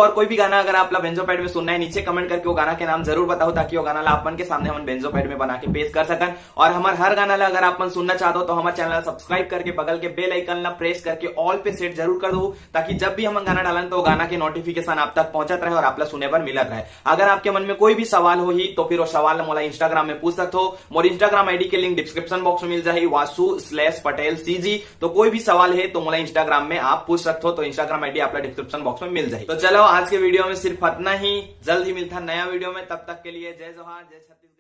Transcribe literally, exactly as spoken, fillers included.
और कोई भी गाना अगर आप ला बेंजो पैड में सुनना है, नीचे कमेंट करके वो गाना के नाम जरूर बताओ, ताकि वो गाना ला आप मन के सामने हम बेंजो पैड में बना के पेश कर सकन। और हमर हर गाना ला अगर आप मन सुनना चाहते हो तो हमर चैनल ला सब्सक्राइब करके बगल के बेल आइकन ला प्रेस करके ऑल पे सेट जरूर कर दो, ताकि जब भी हम गाना डालन तो वो गाना के नोटिफिकेशन आप तक पहुंचत रहे और आप ला सुने बर मिलत रहे। अगर आपके मन में कोई भी सवाल होही तो फिर वो सवाल ला मोला इंस्टाग्राम में पूछ सकते हो। मोर इंस्टाग्राम आईडी के लिंक डिस्क्रिप्शन बॉक्स में मिल जाही, वासु स्लैश पटेल सीजी। तो कोई भी सवाल है तो मोला इंस्टाग्राम में आप पूछ सकते हो। तो इंस्टाग्राम आईडी आप ला डिस्क्रिप्शन बॉक्स में मिल जाही। तो चलो, आज के वीडियो में सिर्फ इतना ही। जल्द ही मिलता नया वीडियो में, तब तक के लिए जय जोहार, जय छत्तीसगढ़।